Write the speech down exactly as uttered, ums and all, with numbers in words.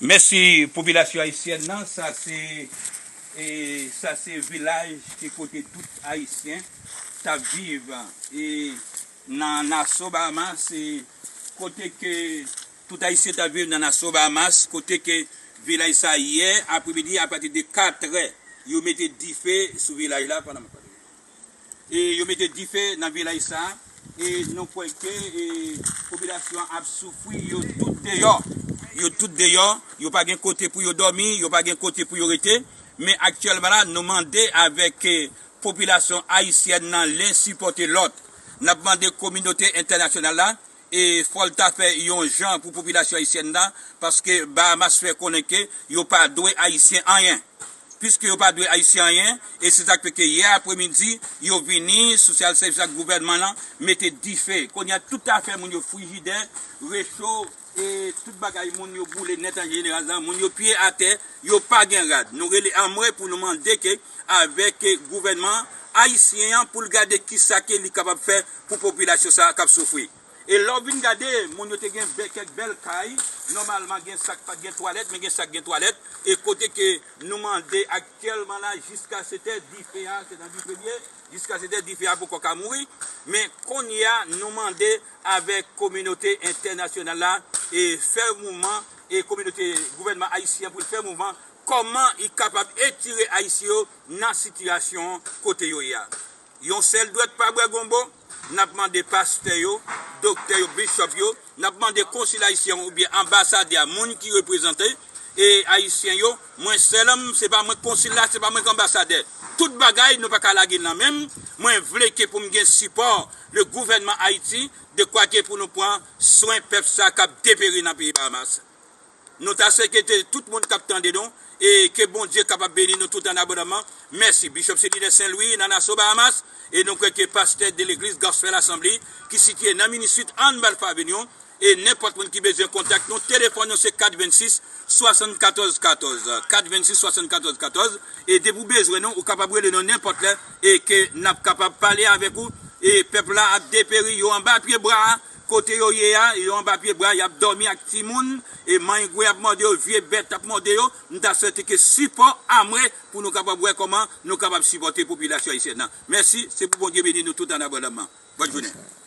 Mèsi, popilasyon ayisyèn nan. Sa se, e, sa se vilaj ki kote tout Ayisyen t ap viv, e, nan Nassau, Bahamas, e kote ke tout Ayisyen t ap viv nan Nassau, Bahamas, kote ke vilaj sa yè apremidi, apati de katrè, yo mete dife sou vilaj la pandan m ap pale. E yo mete dife nan vilaj sa, e nou kwè ke, e, popilasyon an ap soufri, yo tout deyò. Yo tout deyò, yo pa gen kote pou yo dòmi, yo pa gen kote pou yo rete. Men aktyèlman la, nou mande avèk, e, popilasyon ayisyèn nan, len sipòte lòt. N ap mande kominote entènasyonal la, e fò l ta fè yon jan pou popilasyon ayisyèn nan, paske Bahamas fè konnen ke yo pa dwe Ayisyen anyen. Piske yo pa dwe Ayisyen anyen, e se sa k fè ke yè apremidi, yo vini, Social Service ak gouvènman lan mete dife. Kounye a, tout afè moun yo, frijidè, recho, e tout bagay moun yo boule nèt an jeneral la, moun yo pye atè, yo pa gen rad. Nou rele anmwe pou nou mande ke avèk, e, gouvènman ayisyen an pou l gade kisa ke li kapab fè pou popilasyon sa a k ap soufri. E lè w vin gade, moun yo te gen bè-, kèk bèl kay, nòmalman gen sa k pa t gen twalèt, men gen sa k gen twalèt, e kote ke nou mande aktyèlman la, jiska sèt è, dife a, se nan dife l ye, jiska sèt è, dife a poko ka mouri, men kounye a, nou mande avèk kominote entènasyonal la, e fè mouvman, e kominote gouvènman ayisyen pou l fè mouvman, kòman li kapab etire Ayisyen yo nan sitiyasyon kote yo ye a. Yon sèl dwèt pa bwè gonbo, n ap mande pastè yo, doktè yo, bishop yo, n ap mande konsil ayisyen oubyen anbasadè a, moun ki reprezante, e, ayisyen yo, mwen sèl, se pa mwen konsil la, se pa mwen ki anbasadè. Tout bagay, nou pa ka lage l nan men m. Mwen vle ke pou m gen sipò le gouvènman Ayiti, de kwa ke pou nou pran swen pèp sa k ap deperi nan peyi Bahamas. Nou ta swete tout moun k ap tande nou, e ke Bondye kapab beni nou tout an abondanman. Mèsi. Bishop Celine Saint Louis nan Nassau, Bahamas, e nou kwè ke pastè de legliz Gospel Assembly ki sitiye nan Minute Street, Ann Balfour Avenue, e nenpòt moun ki bezwen kontak nou, telefòn nou se kat vennsis, swasannkatòz katòz, kat vennsis, swasannkatòz katòz, e depi w bezwen nou, ou kapab rele nou nenpòt lè, e ke n ap kapab pale avèk ou, e pèp la ap deperi, yo anba pye bwa, kote yo ye a, yo anba pye bwa, y ap dòmi ak timoun, e mangwen ap mòde yo, vye bèt ap mòde yo. M ta swete ke sipò anmwe pou nou kapab wè kòman nou kapab sipòte popilasyon ayisyèn nan. Mèsi, se pou Bondye beni nou tout an abondanman. Bòn jounen.